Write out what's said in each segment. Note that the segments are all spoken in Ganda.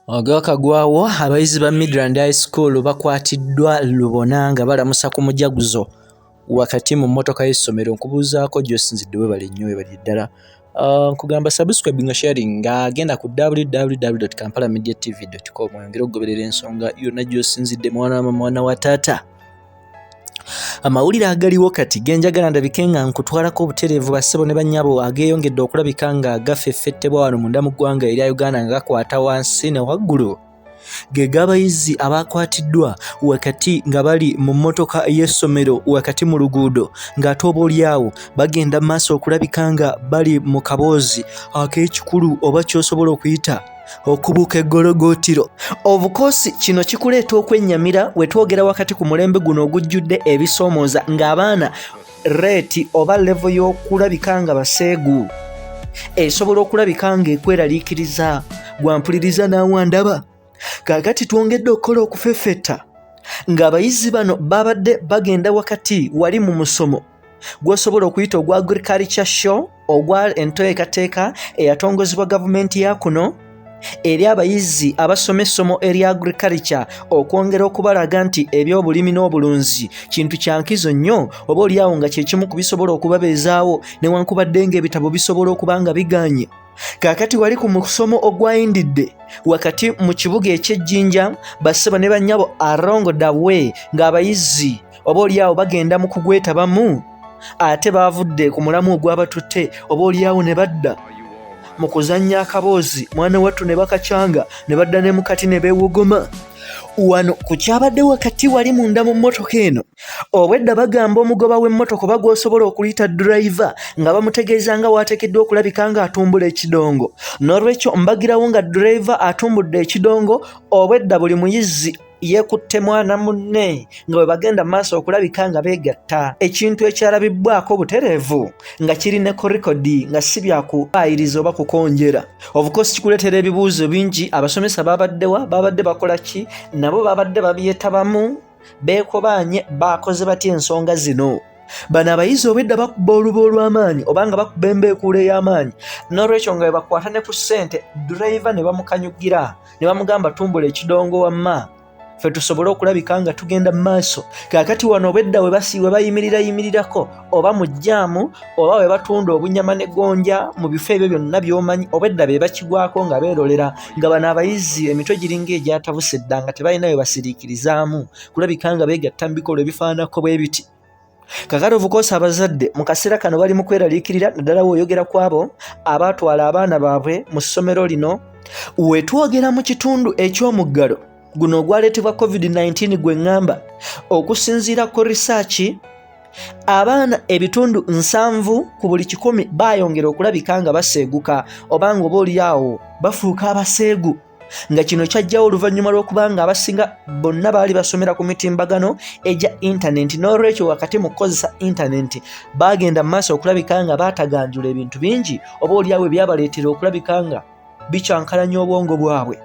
Ogwakagwawo abayizi ba Midland High School bakwatiddwa lubona nga balamusa ku mujaguzo wakati mu mmotoka y'essomero. Nkubuuzaako gy'osinzidde, weebale nnyo, weebale ddala. Nkugamba subscribe nga sharing nga genda ku www.kampalamediatv.com oyongere okugoberera ensonga yonna gy'osinzidde, mwana wa mama, mwana wa taata. Amawulire agaliwo kati genjagala ndabike nga nkutwalako obutereevu, bassebo ne bannyabo, ageeyongedde okulabika nga gafeffettebwa wano munda mu ggwanga erya Uganda nga gakwata wansi ne waggulu, ge g'abayizi abakwatiddwa wakati nga bali mu mmotoka y'essomero wakati mu luguudo, ng'ate oba olyawo bagenda mu maaso okulabika nga bali mu kaboozi ak'ekikulu oba ky'osobola okuyita okubuuka eggologootiro. Obukoosi kino kikuleeta okwennyamira we twogera wakati ku mulembe guno ogujjudde ebisoomooza, ng'abaana rate oba level y'okulabika nga baseegu esobola okulabika ng'ekweraliikiriza. Gwampuliriza n'awandaba, kaakati twongedde okukola okufeffetta ng'abayizi bano babadde bagenda wakati wali mu musomo gw'osobola okuyita ogwa agriculture show, ogwa enteekateeka eyatongozebwa gavumenti ya kuno eri abayizi abasoma essomo erya agriculture, okwongera okubalaga nti ebyobulimi n'obulunzi kintu kya nkizo nnyo, oba oliawo nga kyekimu ku bisobola okubabeezaawo newankubadde ng'ebitabo bisobola okuba nga biganye. Kaakati wali ku musomo ogwayindidde wakati mu kibuga eky'Ejjinja, bassebo ne bannyabo, along the way ng'abayizi oba oliawo bagenda mu kugwetabamu, ate baavudde ku mulamu ogwabatutte, oba oliawo ne badda mu kuzannya akaboozi, mwana wattu, ne bakacyanga ne badda ne mukati ne beewogoma. Wano ku kyabadde wakati wali munda mu mmotoka eno, obwedda bagamba omugoba w'emmotoka oba gw'osobola okuyita driver nga bamutegeeza nga waateekeddwa okulabika ng'atumbula ekidongo. N'olwekyo mbagirawo nga driver atumbudde ekidongo, obwedda buli muyizi yeekutte mwana munne nga bwe bagenda mu maaso okulabika nga beegatta, ekintu ekyalabibwako butereevu nga kiri ne ku record, nga si byakubaayiriza oba kukonjera. Of course kikuleetera ebibuuzo bingi: abasomesa babaddewa? Babadde bakola ki? Nabo babadde babyetabamu? Beekobaanye? Baakoze batya ensonga zino? Bano abayizi obwedda bakuba oluba olw'amaanyi oba nga bakuba embeekuula ey'amaanyi. N'olwekyo nga bwe bakwata ne ku ssente, driver ne bamukanyugira ne bamugamba, "Tumbula ekidongo wamma, ffe tusobole okulabika nga tugenda mu maaso." Kaakati wano obwedda we bayimirira yimirirako oba mu jjaamu oba we batunda obunyama ne gonja mu bifo ebyo byonna by'omanyi, obwedda be bakigwako nga beerolera nga bano abayizi emitwe giringa egyatabuse dda, nga tebalina we basiriikirizaamu kulabika nga beegatta mu bikolwa ebifaananako bwe biti. Kakati of course abazadde mu kaseera kano bali mu kweraliikirira, naddala weoyogera ku abo abaatwala abaana baabwe mu ssomero lino. Wetwogera mu kitundu eky'omuggalo guno ogwaleetebwa COVID-19 gwe ŋŋamba, okusinziira ku research, abaana ebitundu 70 ku buli 100 baayongera okulabika nga baseeguka oba nga oba oliawo bafuuka abaseegu, nga kino kyajjawo oluvannyuma lw'okuba nga abasinga bonna baali basomera ku mitimbagano egya intanenti. N'olwekyo wakati mu kukozesa intanenti baagenda mu maaso okulabika nga baataganjula ebintu bingi, oba oliawo ebyabaleetera okulabika nga bikyankalanya obwongo bwabwe.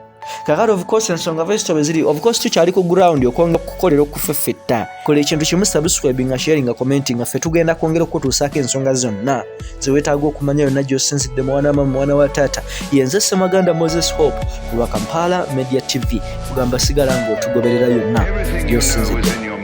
Kakati of course ensonga vesito bwe ziri, of course tukyali ku ground okwongera okukolera okufeffetta. Kola ekintu kimu: subscribe nga sharing nga commenting nga ffe tugenda kwongera okukutuusaako ensonga zonna zeweetaaga okumanya yonna gy'osinzidde, mwana mama, mwana wa taata. Yenze Ssemaganda Moses Hope lwa Kampala Media TV, kugamba sigala ng'otugoberera yonna gy'osinzidde.